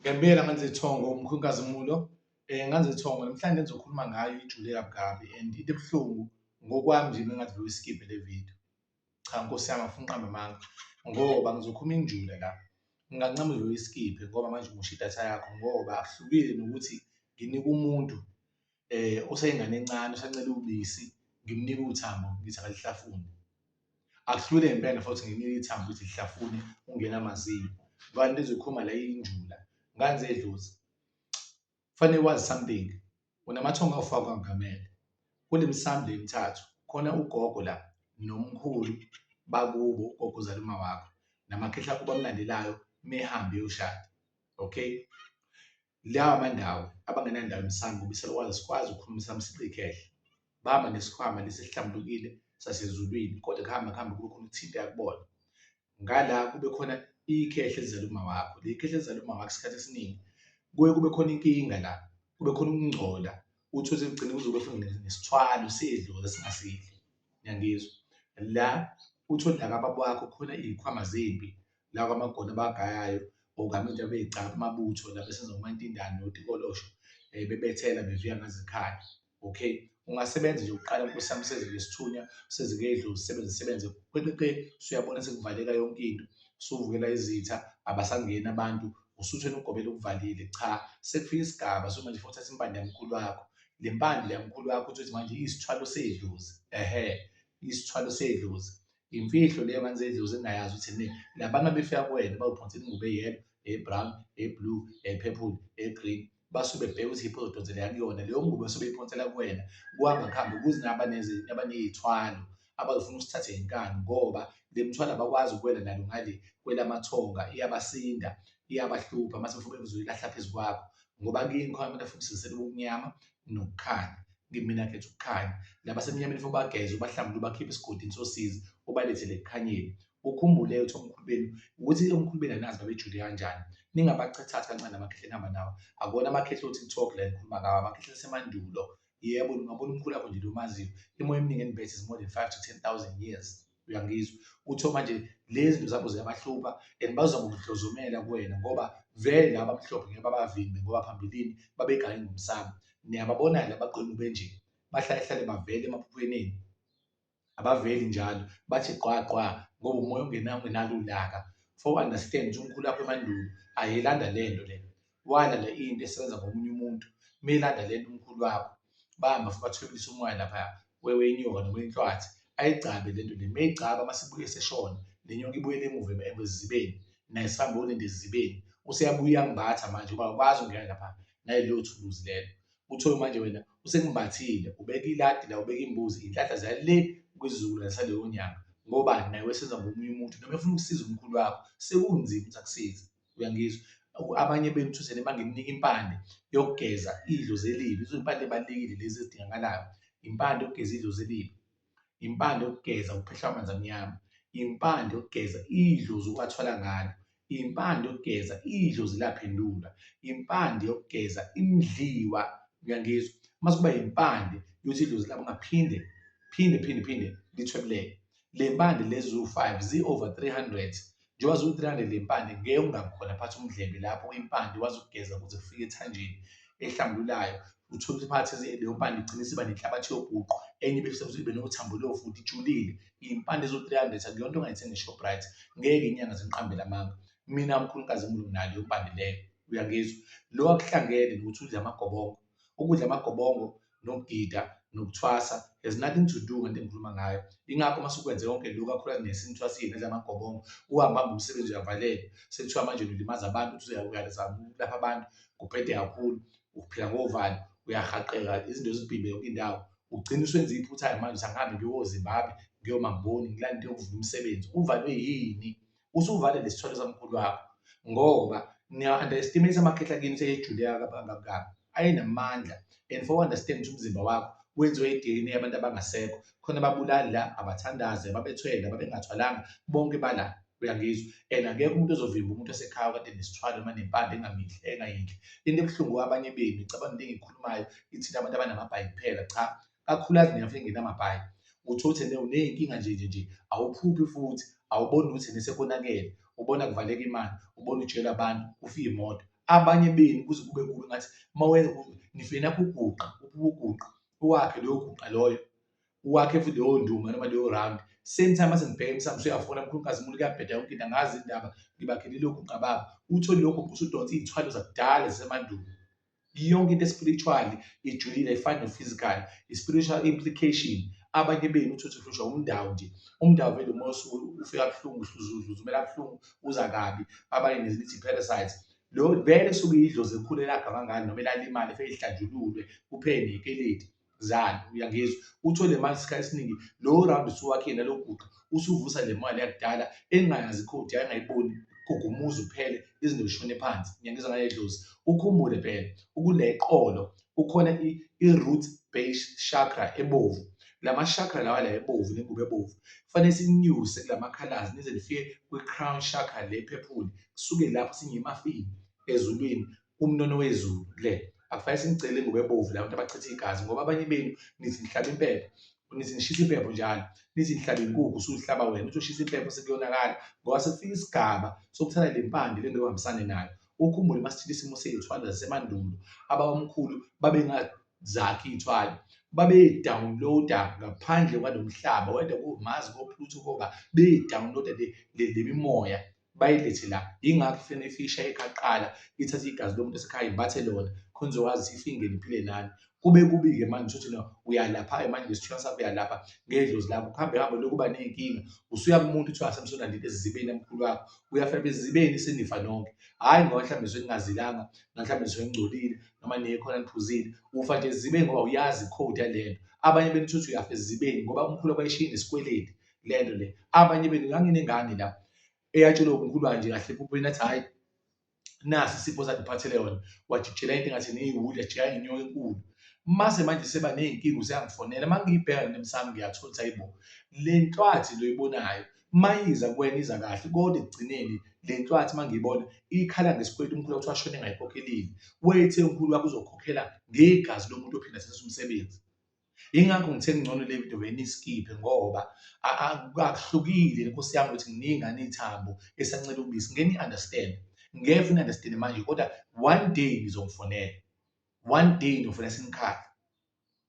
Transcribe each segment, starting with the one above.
Ngempela Nganzethongo Mkhwekazimulo, Nganzethongo namhlanje engizokhuluma ngayo ijule kabi kabi and into ebuhlungu ngokwami nje bengathi bewuyiskibhe le video. Cha Nkosi yami angifuni ukuqamba amanga ngoba ngizokhuluma injula la. Ngingancama nje uyiskiphe ngoba manje umosha idatha yakho ngoba akuhlukile nokuthi nginike umuntu oseyingane encane osancela ubisi ngimnike uthambo ngithi akalihlafune. Akuhlule ngempela futhi nginike ithambo ukuthi lihlafune ungene amazinyo. Ngoba into ezokhuluma la iyinjula. Ngane zedlozi, kufanele wazi something. Unamathongo awufakwa ngamele. Kule misambo le emithathu khona ugogo la nomkhulu bakubo, ugogo ozala umawakho namakhehla akho bamlandelayo mehambe eyoshada. Okay? Lawa amandawo abangenandawo emsamo ngoba isalukwazi asikwazi ukukhuluma isamo siqikhehla. Bahamba nesikhwama lesi esihlambulukile sasezulwini kodwa kuhamba kuhambe kube khona ukuthinteka kubona. Ngala kube khona ikhehla elizala uma wakho. Leli khehla elizala uma wakho isikhathi esiningi kuye kube khona inkinga la, kube khona ukungcola uthole sekugcine kuze kube khona nesithwalo sedlozi esingasihle. Niyangizwa? La uthole la kababa wakho khona iy'khwama zempi la kwamagona abagayayo okanye abey'caba amabutho la besenza omantindane notikolosho bebethela beviya ngazikhali. Okay, ungasebenza nje uqala nkosi yami useze ngesithunywa useze ngedlozi usebenze usebenze kweqeqe usuyabona sekuvaleka yonke into usuvukela izitha abasangeni abantu usuthi wena ugobela ukuvalile cha sekufika isigaba so manje futhi uthatha impande yamkhulu wakho le mpande le yamkhulu wakho uthi manje iyisithwalo sedlozi ehe isithwalo sedlozi Imfihlo leyo ngane zedlozi engingayazi ukuthi ne labantu abefika kuwena bawuphonsela ingubo eyellow, eyi-brown, eyi-blue, eyi-purple, eyi-green basuke bebheke ukuthi yiphi ozodonsela kuyona leyo ngubo esuke beyiphonsela kuwena. Kuhamba kuhambe kuze nabaney'thwalo abazofuna usithathe ngenkani ngoba le mthwalo abakwazi ukuwela nalo ngale kwelamathonga iyabasinda, iyabahlupha mase befuna bezoyilahla phezu kwakho ngoba kini khona abantu afuna ukusizisela ubumnyama nokukhanya. Kimina khetha ukukhanya. Laba abasemnyameni ufike ubageze ubahlambulule ubakhiphe esigodini sosizi ubalethele ekukhanyeni. Ukhumbule ukuthi omkhulu benu ukuthi omkhulu benu anazi babejule kanjani. Ningabachathathi kancane amakhehla enihamba nawo. Akuwona amakhehla o-TikTok la engikhuluma ngawo, amakhehla asemandulo. Yebo, ungabona umkhulu wakho nje lo omaziyo. Imoya eminingi enibethe is more than 5 to 10,000 years. Uyangizwa? Kuthiwa manje lezi zinto zabo ziyabahlupha and baza ngokudlozomela kuwena ngoba vele laba abamhlophe ngeke babavimbe ngoba phambilini babegange ngomsamo. Niyababona-ke laba bagqoke ingubo enje, bahlale hlale bavele emaphuphweni enu. Abaveli njalo, bathi gqwa gqwa ngoba umoya ungenalo ulaka. For understand ukuthi umkhulu wakho emandulo ayelanda le nto le, wala le into esebenza ngomunye umuntu, melanda le nto umkhulu wakho, bahamba futhi bathwebulisa umoya laphaya wenyoka noma wenhlwathi, ayigcabe le nto le, meyigcaba mase ibuye eseshona, le nyoka ibuyele emuva esizibeni, naye sihambe uyolinda esizibeni, useyabuya uyangimbatha manje ngoba akakwazi ukungena lapha nalelo thuluzi lelo. Uthole manje wena usekumbathile, ubeka iladi la, ubeka imbuzi, iy'nhlanhla ziya le kwisizukulwane saleyo nyanga. Ngobani? Naye wesenza ngomunye umuntu noma efuna ukusiza umkhulu wakho sekunzima ukuthi akusize. Uyangizwa? Abanye benu thuseni bangininika impande yokugeza idlozi elibi, izimpande ey'balulekile lezi ezidingakalayo. Impande yokugeza idlozi elibi. Impande yokugeza ukuphehla amanzi amnyama, impande yokugeza idlozi okwathwala ngalo, impande yokugeza idlozi laphendula, impande yokugeza imdliwa, uyangizwa? Mase kuba impande yokuthi idlozi labo ngaphinde phinde phinde phinde lithwebuleke. Le mpande lezi ziwu-five zi-over 300 Njengoba ziwu-300 le mpande ngeke ungabi khona phathi umdlebe lapho impande wazi ukugeza kuze kufike ethanjeni ehlambululayo. Uthole ukuthi phakathi leyo mpande igcine isiba nenhlabathi yobhuqu, enye ibe ibe nothambo lofuthi ijulile. Iy'mpande eziwu-300 akuyona into ongayithenga e-Shoprite, ngeke iy'nyanga ziniqambele amanga. Mina mkhulu Nkazimulo nginayo leyo mpande leyo, uyangizwa? Lo akuhlangene nokuthi udle amagobongo, ukudla amagobongo nokugida nokuthwasa has nothing to do ngento engikhuluma ngayo. Ingakho uma sukwenze konke lokhu kakhulukazi nesinithwasile nedla amagobongo, uhamba hamba umsebenzi uyavalelwa. Sekuthiwa manje ulimaza abantu, uthi uyazama ukulapha abantu, kubhede kakhulu, uphila ngovalo, uyahaqeka, izinto zibhimbe yonke indawo. Ugcina usuwenza iphutha-ke manje uthi angihambe ngiye koZimbabwe, ngiyomangiboni, ngilande into yokuvula umsebenzi. Uvalwe yini? Usuvale lesithwalo samkhulu wakho ngoba niya-underestimate amakhehla kini seyejule kabi ayenamandla and for understand ukuthi umzimba wakho wenziwe i-DNA yabantu abangasekho khona ababulali la abathandazi ababethwele ababengathwalanga bonke bala uyangizwa and akekho umuntu ozovimba umuntu osekhaya kade nesithwalo noma nempande engamihle engayinhle into ebuhlungu abanye benu icabanga into engiyikhulumayo ithina abantu abanamabhayi kuphela cha kakhulukazi nina engenamabhayi uthole ukuthi uney'nkinga nje nje nje awuphuphi futhi awuboni ukuthi nesekonakele ubona kuvaleka imali ubona ujela abantu kufa iy'moto. Abanye benu kuze kube kubi ngathi uma nifike nakho uguqa, uguqa uwakhe loyo guqa loyo, uwakhe futhi leyo nduma noma leyo round. Same time mase ngibheke emsamo usuyafona mkhulu Nkazimulo, kuyabheda yonke into, angazi indaba, ngibakhele lokhu guqa baba. Uthole lokho usudonsa iy'thwalo zakudala zasemandulo. Yonke into e-spiritual ijulile, ayifani no-physical, i-spiritual implication. Abanye benu uthole ukuthi uhlushwa umndawo nje, umndawo vele uma usuke ufika kabuhlungu, uhluzumela kabuhlungu, uza kabi. Abanye nithi parasites. Lo vele suke idlozi elikhulu elagama ngalo noma elalimala efike lihlanjululwe kuphele ney'keledi zalo, uyangizwa? Uthole manje isikhathi esiningi lo round usuwakhile nalo guqa usuvusa le mali yakudala engayazi ikhodi yayo, engayiboni, guga umuzi uphele, izinto zishone phansi. Ngiyangizwa ngale dlozi. Ukhumbule phela ukule qolo kukhona i-root base chakra ebovu. Lama chakra lawa la ebovu nengubo ebovu kufanele sinyuse kulama colors nize nifike kwi-crown chakra le purple, kusuke lapho sinye emafini ezulwini umnono wezulu le. Akufanele sinicele ingubo ebovu la bantu abachitha igazi, ngoba abanye benu nithi nihlaba impepho, nithi nishisa impepho njalo, nithi nihlaba inkukhu, usuyihlaba wena, uthi ushisa impepho sekuyonakala, ngoba sekufika isigaba sokuthatha le mpande le ngeke uhambisane nayo. Ukhumbule uma sithinta isimo sey'thwalo zasemandulo, ababamkhulu babengazakhi iy'thwalo, babe-download-a ngaphandle kwalo mhlaba, whether ko-Mars, ko-Pluto, koba, be-download-a le mimoya bayilethe la. Yingakho ifanele ifike ishaye ekhaya kuqala, ithathe igazi lomuntu osekhaya imbathe lona, khona izokwazi ukuthi ifike ingene iphile nani. Kube kubi-ke manje uthole ukuthi uyalapha-ke manje ngesithunywa sakho, uyalapha ngedlozi lakho, kuhambe hambe lokhu uba ney'nkinga, usuya kumuntu kuthiwa asemsonandile esizibeni yamkhulu wakho, uyafela esizibeni senifa nonke. Hhayi ngoba mhlawumbe nisuke ningazilanga, noma mhlawumbe nisuke ningcolile noma nikhona niphuzile, ufa nje esizibeni ngoba uyazi ikhodi yale nto. Abanye benu uthole ukuthi uyafa esizibeni ngoba umkhulu wakho wayeshiye nesikweletu le nto le. Abanye benu, nganginengane la eyatshelwa umkhulu wayo nje kahle ephupheni, athi hhayi nasi isipho sandiphathele yona, wajikijela into engathi neyiwuli, yajika inyoka enkulu. Mase manje seba ney'nkinga useyangifonela, uma ngiyibheka lento emsamo ngiyathola ukuthi hayibo, le nhlwathi le oyibonayo mayiza kuwena iza kahle, kodwa ekugcineni le nhlwathi uma ngiyibona ikhala ngesikweletu umkhulu wakho washona engayikhokhelile. Wethe umkhulu wakho uzokhokhela ngegazi lomuntu ophinde athathe umsebenzi. Yingakho ngithe kungcono le video vele niyiskiphe ngoba akuhlukile nkosi yami ukuthi nginika ingane ithambo esancela ubisi. Ngeke ni-understand, ngeke ni-understand manje kodwa one day nizongifonela, one day niyofuna sinikhale.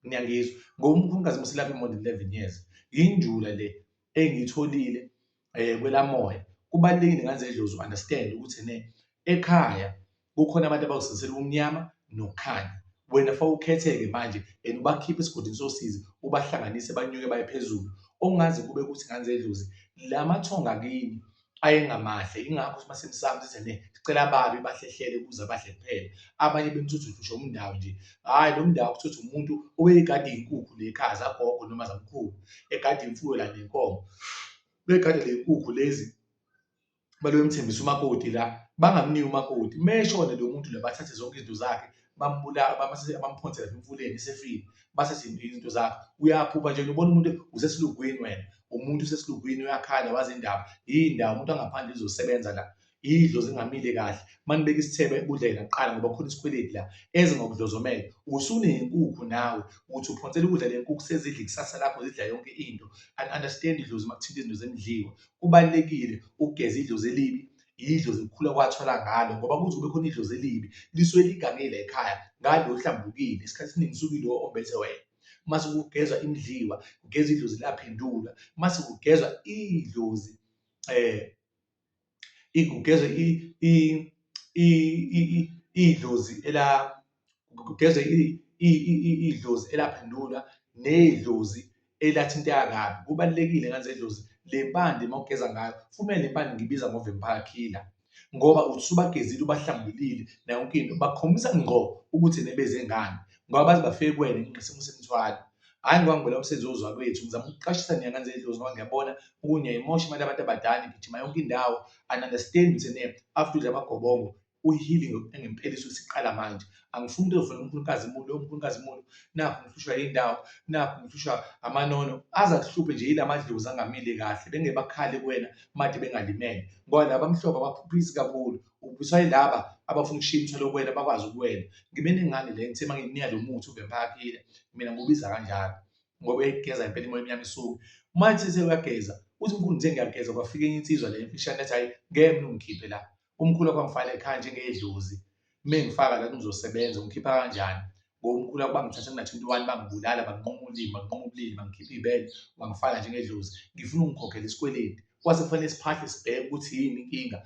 Niyangizwa? Ngoba umkhulukazi muselapha more than 11 years. Yinjula le engiyitholile kwelamoya. Kubalulekile ngane zedlozi u-understand ukuthi ene ekhaya kukhona abantu abakusebenzisela ubumnyama nokukhanya. Wena fanele ukhetheke manje and ubakhiphe esigodini sosizi, ubahlanganise banyuke baye phezulu. Okungaze kube ukuthi ngane zedlozi la mathongo akini ayengamahle, yingakho uma semsamo sithi ene sicela ababi bahlehlele ukuze abahle kuphela. Abanye benu uthi uhlushwa umndawo nje, hhayi lo mndawo kuthiwa umuntu owayegada iy'nkukhu le ekhaya zagogo noma zamkhulu, egada imfuyo la ney'nkomo, begada ley'nkukhu lezi balobe bemthembisa umakoti la, bangamniki umakoti. Uma eshona lo muntu lo bathathe zonke izinto zakhe bambulala, bamphonse lapha emfuleni esefile, bathathe izinto zakhe. Uyaphupha nje ubona umuntu usesilugwini wena, umuntu usesilugwini uyakhala wazi indaba, yindawo umuntu angaphandle uzosebenza la. Idlozi engamile kahle, uma nibeka isithebe kudla yena kuqala ngoba kukhona isikweletu la, eze ngokudlozomela. Usuney'nkukhu nawe, uthi uphonsela ukudla le nkukhu sezidla ikusasa lakho, zidla yonke into. Ani-understand idlozi uma kuthinta izinto zemidliwa. Kubalulekile ukugeza idlozi elibi, idlozi elikhula kwathwala ngalo ngoba kuze kube khona idlozi elibi lisuke ligangile ekhaya ngalo uhlambulukile. Isikhathi esiningi suke ilo ombethe wena. Mase kugezwa imidliwa, kugezwa idlozi laphendulwa, mase kugezwa idlozi kugezwe idlozi ela kugezwe idlozi elaphendulwa nedlozi elathinteka kabi. Kubalulekile ngane zedlozi le mpande uma ugeza ngayo, fumele le mpande ngiyibiza ngo-vampire killer ngoba usubagezile ubahlambulile nayo yonke into, bakhombisa ngqo ukuthi nebeze ngani ngoba baze bafike kuwena ngesimo semithwalo. Hhayi ngoba ngibona umsebenzi wozwakwethu, ngizama ukuqashisa nina ngane zedlozi ngoba ngiyabona ukuthi niyayimosha imali yabantu abadala, nigijima yonke indawo, ani-understand ukuthi ene after udla amagobongo u-healing engempela isuke isiqala manje. Angifuni umuntu ozofuna umkhulu Nkazimulo, umkhulu Nkazimulo, nakhu ngihlushwa yindawo, nakhu ngihlushwa amanono, aze akuhluphe nje yila madlozi angamile kahle, bengeke bakhale kuwena made bengalimele. Ngoba laba abamhlophe abaphuphisi kakhulu, uphuphiswa yilaba abafuna ukushiya imithwalo kuwena bakwazi ukuwela. Ngibe nengane le ngithe uma ngiyinika lo muthi u-vampire killer, mina ngiwubiza kanjalo ngoba uyayigeza impela imoya emnyama isuke. Uma ethi uyageza, uthi umkhulu ngithe ngiyageza kwafika enye insizwa le emfishane yathi hhayi ngeke mina ungikhiphe la. Umkhulu wakho wangifakela ekhaya njengedlozi. Mengifaka la ngizosebenza ungikhipha kanjani? Ngoba umkhulu wakho bangithatha ngina-21 bangibulala, banginquma ulimi, banginquma ubulili, bangikhipha ibele, bangifaka njengedlozi. Ngifuna ungikhokhele isikweletu. Kwase kufanele siphahle sibheke ukuthi yini inkinga.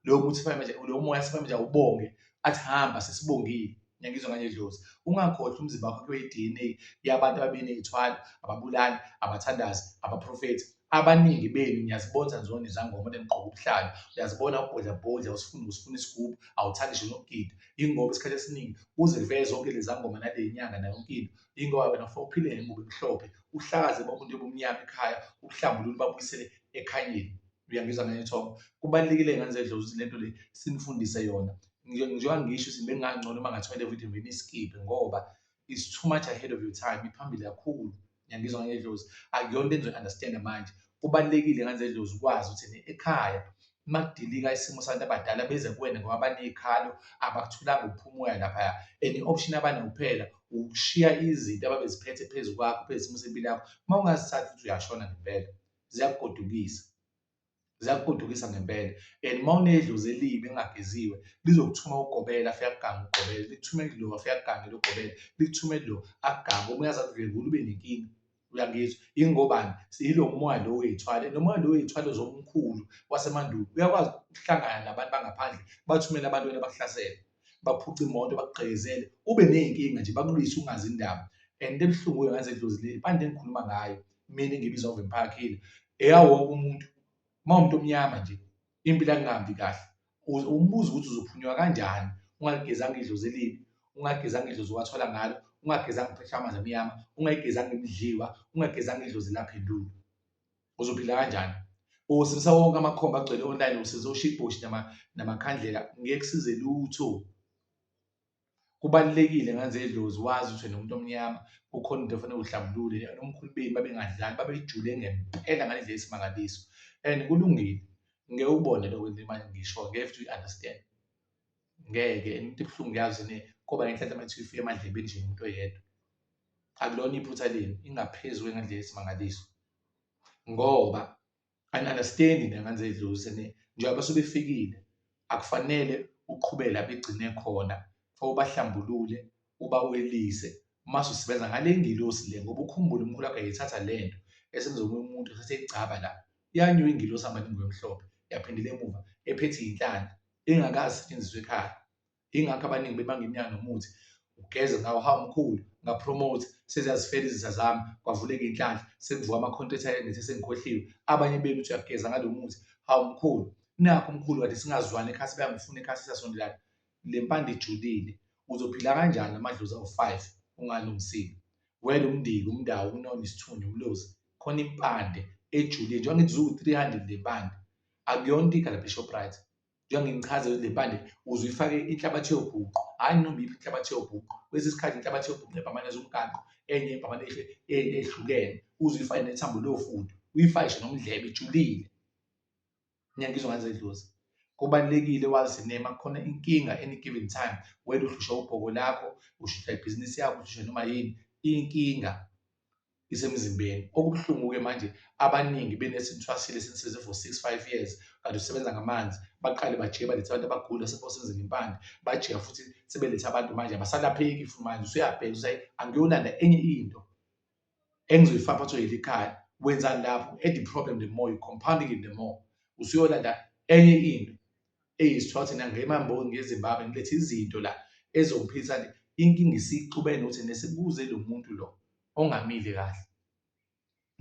Lowo muthi fanele manje, lowo moya sefanele manje awubonge, athi hamba sesibongile. Ngiyangizwa ngane dlozi. Ungakhohlwa umzimba wakho kuthiwa i-DNA yabantu ababeney'thwalo, ababulali, abathandazi, abaprofethi. Abaningi benu niyazibona nizona izangoma nigqoka ubuhlalu, uyazibona ubhodla bhodla usifuna usifuna isigubhu, awuthandi ngisho nokugida. Yingoba isikhathi esiningi kuze kuvele zonke lezi zangoma nale nyanga nayo yonke into. Yingoba wena kufanele uphile ngengubo emhlophe, uhlakaze bonke ubuntu obumnyama ekhaya, ubuhlambulule ubabuyisele ekhanyeni. Uyangizwa ngane Thongo? Kubalulekile ngane zedlozi ukuthi lento le sinifundise yona. Njengoba ngisho ukuthi bekungangcono uma ngathiwa le video ngeniyiskiphe ngoba is too much ahead of your time, iphambili kakhulu. Ngiyangizwa ngane dlozi, akuyona into enizoyi-understand-a manje. Kubalulekile ngane zedlozi ukwazi ukuthi ekhaya uma kudilika isimo sabantu abadala beze kuwena ngoba baney'khalo, abakutholanga ukuphuma umoya laphaya and i-option abanayo kuphela ukushiya izinto ababeziphethe phezu kwakho, phezu kwesimo sempilo yakho. Uma ungazithathi uthi uyashona ngempela, ziyakugodukisa. Ziyakugodukisa ngempela and uma unedlozi elibi elingageziwe lizokuthuma ugobela afike akugange ugobela, likuthume kulo afike akugangele ugobela, likuthume kulo akugange, omunye aze akudlwengule ube nenkinga. Uyangizwa? Yingobani? Yilo moya lo wey'thwalo and lo moya lo wey'thwalo zomkhulu wasemandulo uyakwazi ukuhlangana nabantu bangaphandle bathumele abantu wena bakuhlasele, baphuce imoto, bakugqekezele, ube ney'nkinga nje bakulwise ungazi indaba. And into ebuhlungu-ke ngale dlozi le mpande engikhuluma ngayo mina engiyibiza ngo-vampire killer eyawo wonke umuntu. Uma uwumuntu omnyama nje impilo akungahambi kahle umbuzo ukuthi uzophunyuka kanjani ungaligezanga idlozi elibi, ungagezanga idlozi owathwala ngalo, ungagezanga uphehla amanzi amnyama, ungayigezanga imidliwa, ungagezanga idlozi laphendulo. Uzophila kanjani? Usebenzisa wonke amakhombi agcwele online, usebenzisa oshibhoshi namakhandlela, ngeke kusize lutho. Kubalulekile ngane zedlozi wazi ukuthi wena umuntu omnyama kukhona into ofanele uhlambulule nomkhulu benu babengadlali babejule ngempela ngale ndlela eyisimangaliso and kulungile ngeke ubone lokho manje ngisho ngeke futhi uyi-understand ngeke and into ebuhlungu yazi ne koba ngenhlanhla uma kuthiwa ifike emadlebeni nje umuntu oyedwa akulona iphutha lenu ingaphezu kwengandlela eyisimangaliso ngoba Ani-understand nina ngane zedlozi ne njengoba sebefikile akufanele uqhubeke la begcine khona kufanele ubahlambulule ubawelise mase usebenza ngale ngilosi le ngoba ukhumbule umkhulu wakho yayithatha lento esenza omunye umuntu ethathe igcaba la yanyuka ingilosi hamba nengubo emhlophe yaphindela emuva ephethe iy'nhlanhla engakaze isetshenziswe ekhaya. Yingakho abaningi bebanga iminyaka nomuthi ugeze ngawo hawu mkhulu ngapromote seziyazifela izitha zami kwavuleka inhlanhla sekuvuka ama-contract ayengithi sengikhohliwe abanye benu uthi uyageza ngalo muthi hawu mkhulu nakho mkhulu kade singazwani ekhaya sebeyangifuna ekhaya sesiyasondelana le mpande ijulile uzophila kanjani amadlozi awu-five ungalungisile wena umndiki umndawo umnoni isithunywa umlozi khona impande ejulile njengoba ngithi ziwu-300 le mpande akuyona into ikha lapha eShoprite Njengoba ngichaze ukuthi le mpande uze uyifake inhlabathi yobhuqu, hhayi noma iyiphi inhlabathi yobhuqu. Kwesinye isikhathi inhlabathi yobhuqu nebhamane zomgaqo, enye ibhamane ehlukene, uze uyifake nethambo lofudu, uyifake ngisho nomdlebe ijulile. Niyangizwa ngane zedlozi? Kubalulekile wazi nema kukhona inkinga any given time, wena uhlushwa ubhoko lakho, uhlushwa ibhizinisi yakho, uhlushwa noma yini, inkinga isemzimbeni. Okubuhlungu-ke manje abaningi benesithwasile senisebenze for 6 5 years kanti usebenza ngamanzi baqale bajike balethe abantu abagula sebasebenza ngempande bajika futhi sebelethe abantu manje abasalapheki futhi manje usuyabheka usayi angiyolanda enye into engizoyifaka phakathi kweleli khaya wenzani lapho add the problem the more you compounding it the more usuyolanda enye into eyisithwathi nangemambo ngeZimbabwe ngilethe izinto la ezongiphilisa nje inkinga isixubene ukuthi nesibuze lo muntu lo ongamile kahle.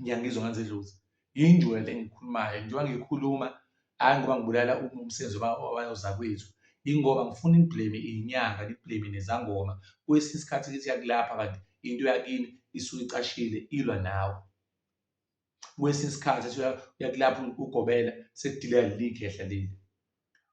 Ngiyangizwa ngane zedlozi. Yinjulo le engiyikhulumayo njengoba ngiyikhuluma hhayi ngoba ngibulala umsebenzi wabazakwethu yingoba ngifuna niblame iy'nyanga niblame nezangoma. Kwesinye isikhathi ithi iyakulapha kanti into yakini isuke icashile ilwa nawe. Kwesinye isikhathi ethi uyakulapha ugobela sekudilika leli khehla leli.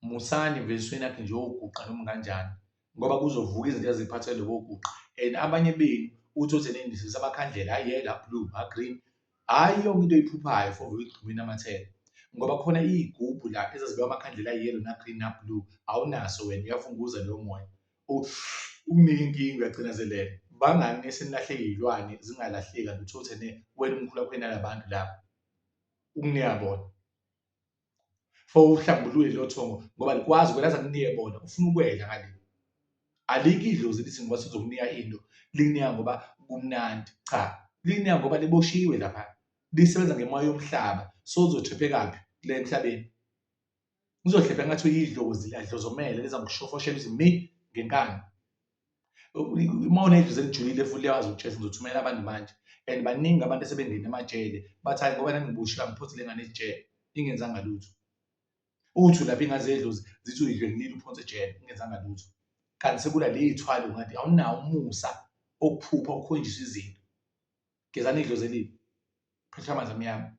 Musani vele esweni yakhe nje oguqa noma kanjani ngoba kuzovuka izinto eziphathele koguqa and abanye benu uthi othi nendisisa amakhandlela ayela blue a green hhayi yonke into oyiphuphayo for uyigxuma inamathele ngoba khona iy'gubhu la ezazibekwa amakhandlela ayelo na-green na-blue awunaso wena uyafunguza loyo moya ukunika inkinga uyagcinazeleka bangani esenilahle iy'lwane zingalahleki kanti uthole ukuthi wena umkhulu wakho enalabantu laba ukunika bona for uhlambulule lelo thongo ngoba likwazi kwelaza kunike bona ufuna ukwedla ngale. Alikho idlozi elithi ngoba sizokunika into likunika ngoba kumnandi, cha, likunika ngoba liboshiwe lapha, lisebenza ngemoya yomhlaba. So uzothrephekaphi la emhlabeni? Uzohlepha ngathi uyidlozi liyadlozomela liza ngokushofoshela ukuthi mi ngenkani. Uma unedlozi elijulile futhi liyakwazi ukutshela ngizothumela abantu manje and baningi abantu asebengene emajele bathi hhayi ngoba nangiboshiwe angiphonsi le ngane ejele ingenzanga lutho. Uthi ulapha iy'ngane zedlozi zithi uyidlwengulile uphonse ejele ungenzanga lutho. Kanti sekula ley'thwalo ngathi awunawo umusa okuphupha ukhonjiswe izinto. Gezani idlozi elibi, phehla amanzi amnyama.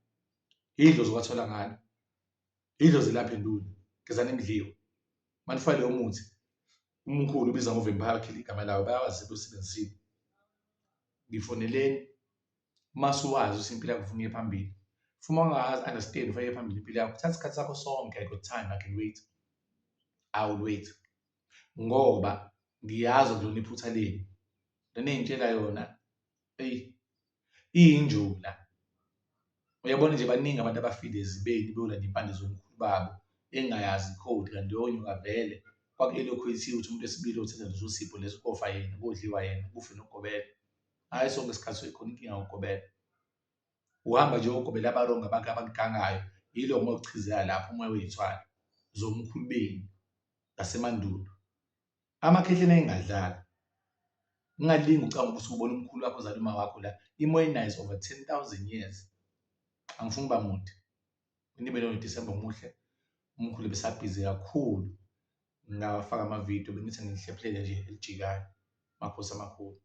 Idlozi okwathola ngalo. Idlozi laphendula, gezani imidliwa. Manifake loyo muthi umkhulu ubiza ngovampire killer igama lawo bayawazi sebewusebenzisile. Ngifoneleni uma suwazi ukuthi impilo yakho ufuna iye phambili. Futhi uma ungazi understand ufuna iye phambili impilo yakho, thatha isikhathi sakho sonke, I got time, I can wait. I will wait. Ngoba ngiyazi akulona iphutha lenu. Lena engitshela yona eyi iyinjula. Uyabona nje baningi abantu abafile ezibeni beyolanda iy'mpande zomkhulu babo engayazi ikhodi kanti leyo nyoka vele kwaku-elokhu ethiwe ukuthi umuntu wesibili othatha leso sipho leso kofa yena, kodliwa yena, kufe nogobela. Hhayi sonke isikhathi seyikhona inkinga yogobela. Uhamba nje ogobela abarongi abakugangayo, yilo moya okuchizeka lapho umoya wey'thwalo zomkhulu benu ngasemandulo. Amakhehleni ayengadlali. Ungalingi ucabanga ukuthi ubona umkhulu wakho ozala uma wakho la. Imoya inayo is over 10,000 years. Angifuni ukuba mude. Nibe no-December omuhle. Umkhulu besabhizi kakhulu. Ngingawafaka amavidiyo bengithi ngihlephulele nje elijikayo. Makhosi amakhulu.